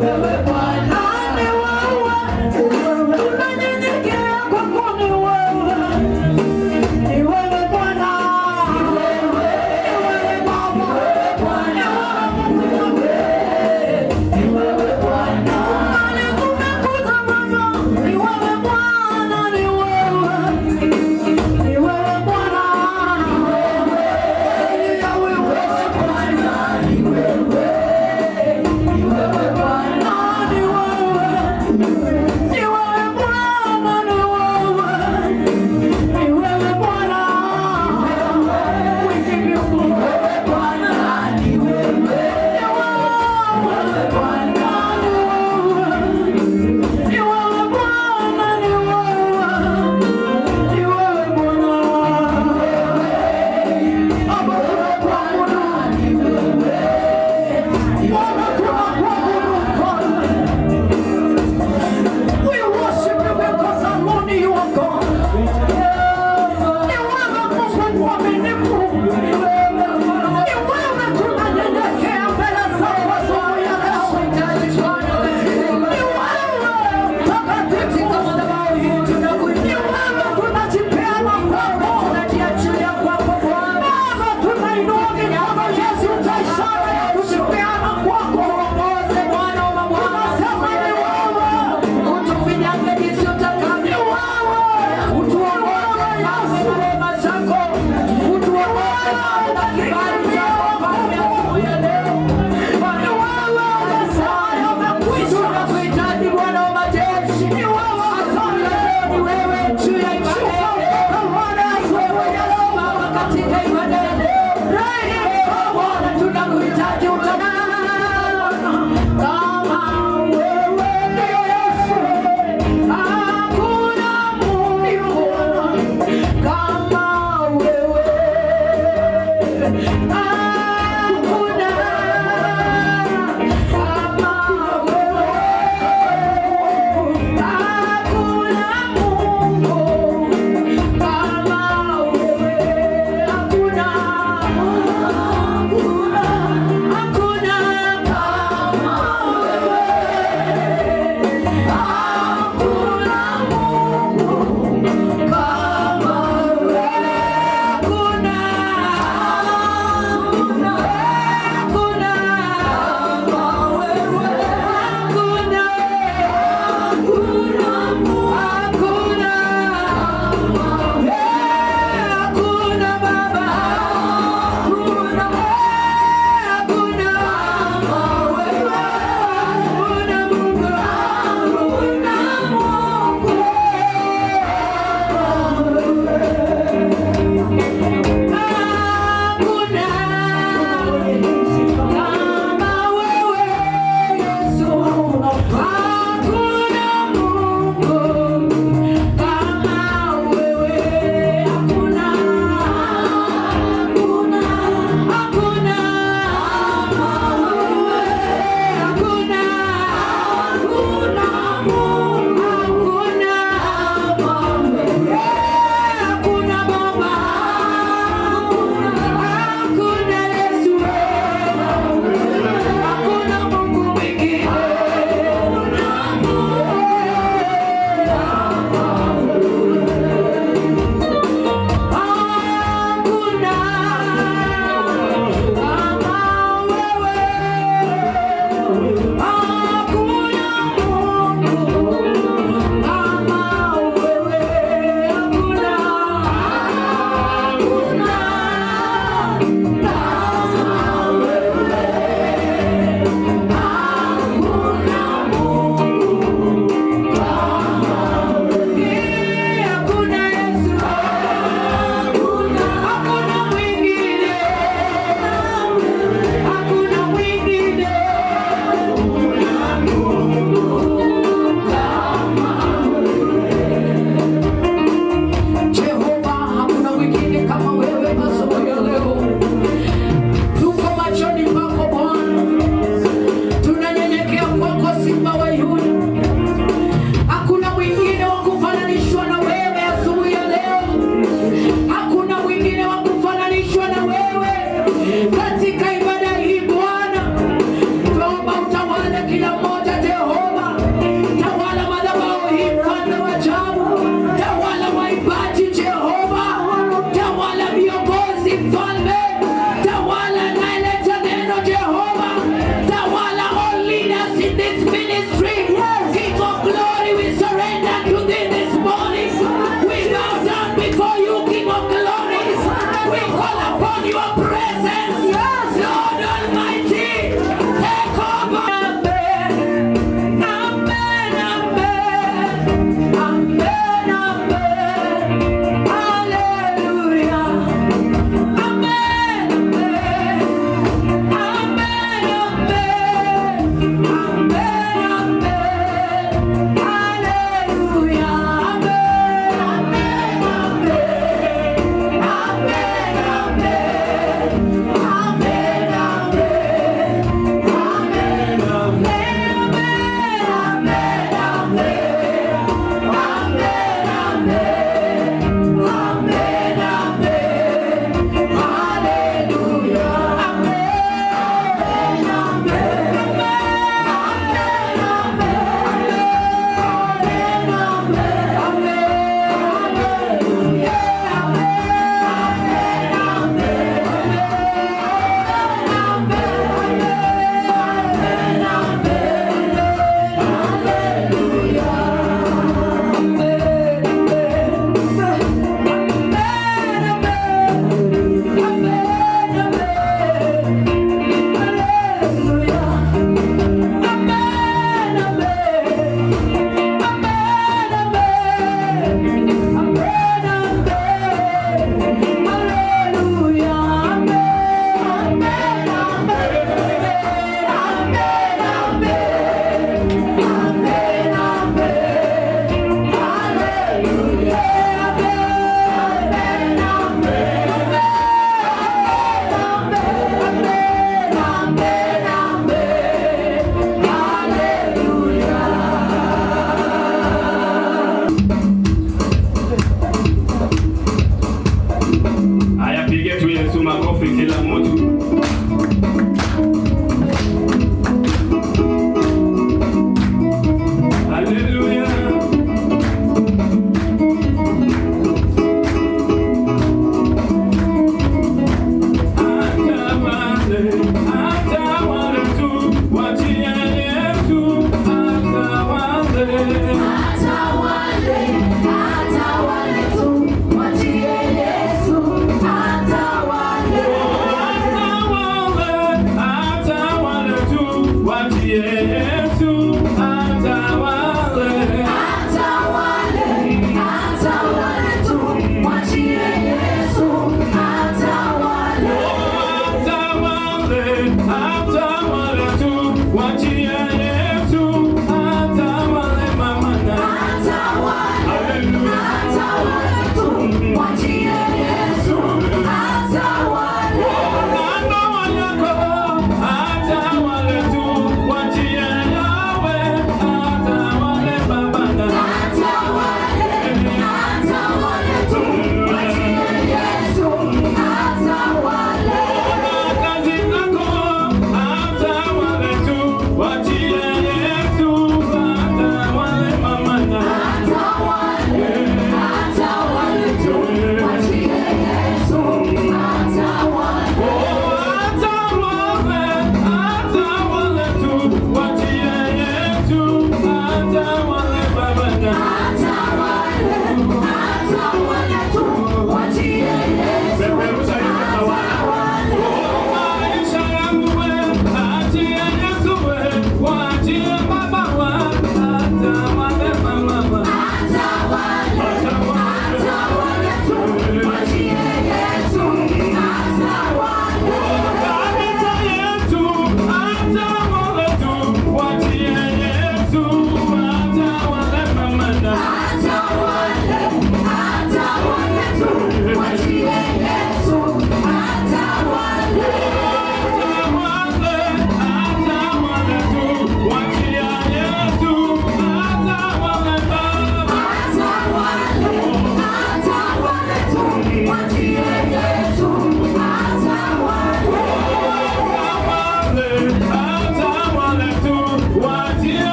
Wewe Bwana, ni wewe, tunanyenyekea kwako, ni wewe, ni wewe Bwana, ni wewe Baba, ni wewe Mungu, ni wewe Bwana, tumekuja Baba, ni wewe Bwana, ni wewe, ni wewe Bwana, ni wewe, wewe Bwana, ni wewe, ni wewe Bwana,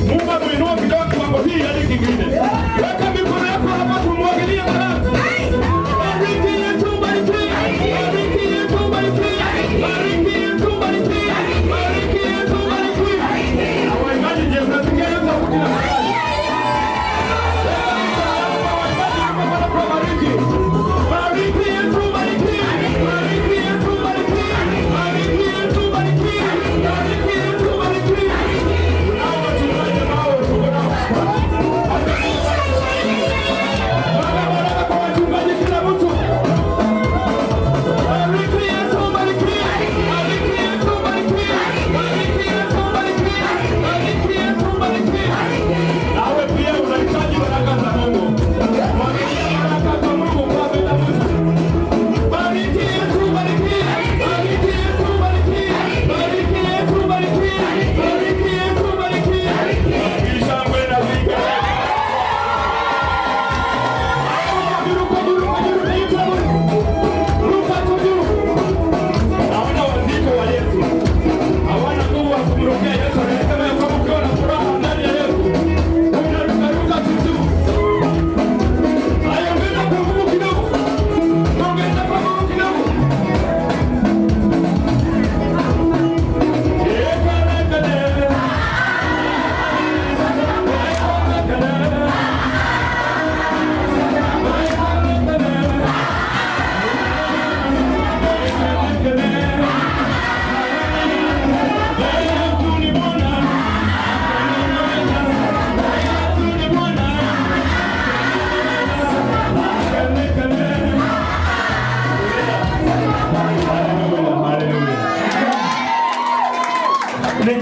Mungu amuinue kidogo kiwango hii hadi kingine.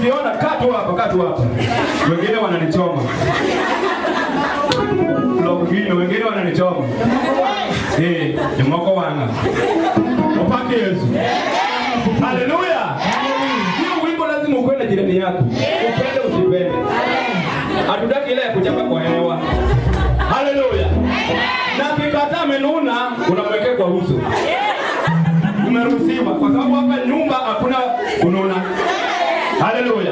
Ukiona kaa tu hapa, kaa tu hapa. Wengine wananichoma. Logino, wengine wananichoma. Eh, jomoko wanga. Opake Yesu. Haleluya. Hiyo wimbo lazima ukuwe na jirani yako. Upende usipende. Hatutaki ile ya kuchapa kwa hewa. Haleluya. Na akikataa amenuna, unamwekea kwa uso. Umeruhusiwa kwa sababu hapa nyumba hakuna kununa. Haleluya.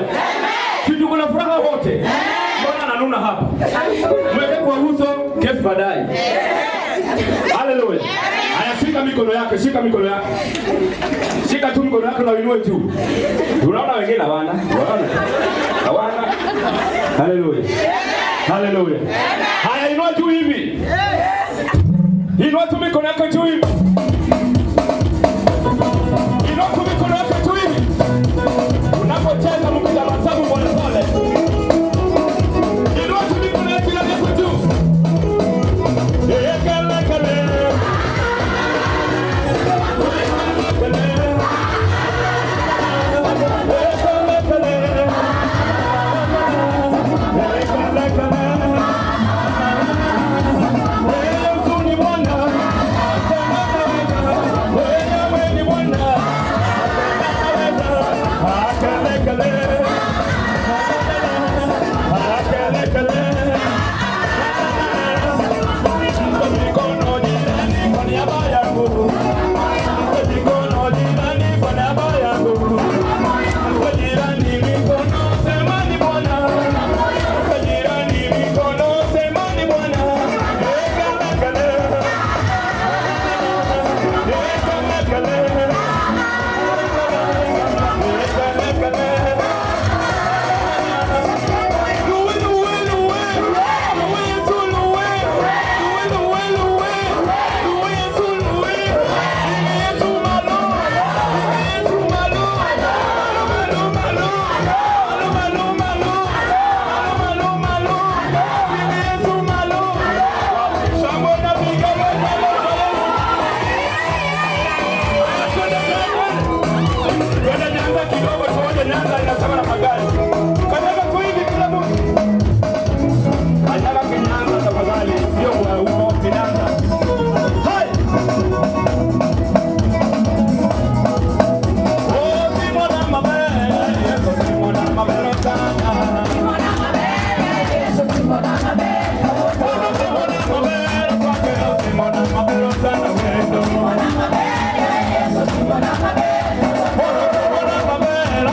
Si tuko na furaha wote. Mbona ananuna hapa? Mweke kwa uso, kesi baadaye. Haleluya. Haya, shika mikono yake, shika mikono yake. Shika tu mikono yako na uinue juu. Unaona wengine hawana? Unaona? Hawana. Haleluya. Haleluya. Haya, inua juu hivi. Inua tu mikono yako juu hivi. Inua tu mikono yako juu hivi. Unapocheza mkitabasamu pole pole. Inua tu mikono yako yako juu. Ekele kele. Ekele kele. Ekele kele. Yesu ni Bwana. Wewe ni Bwana. Akele kele. Akele kele. Mikono jirani kwa niaba yangu. Mikono jirani kwa niaba yangu. Jirani mikono sema ni Bwana. Jirani mikono sema ni Bwana. Ekele kele. Ekele kele. Ekele kele. Luwe, luwe, luwe. Luwe, Yesu, luwe. Luwe, luwe, luwe. Luwe, Yesu, luwe. Luwe, Yesu, malo. Luwe, Yesu, malo. Malo, malo, malo. Malo, malo, malo. Malo, malo. Luwe, Yesu, malo. Shangwe na vigelegele. Twende, twende. Twende Nyanza kidogo, tuone Nyanza inasema na magari. Kanyaga tu hivi kila mtu. Kanyaga Kinyanza tafadhali, sio kwa huko Kinyanza. Hai! Oh, Simona mabele, Yesu Simona mabele sana. Simona mabele kwake, Simona mabele sana wewe. Simona mabele,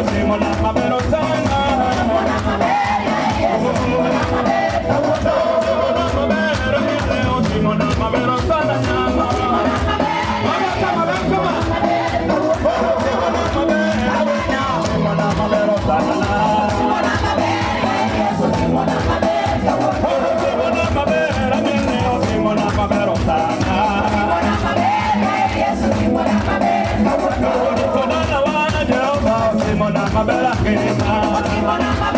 Simona mabele sana. Simona mabele sana nyama. Mama kama kama. Simona mabele sana. Simona mabele, Simona mabele sana. Simona wana Jehova, Simona mabele kema.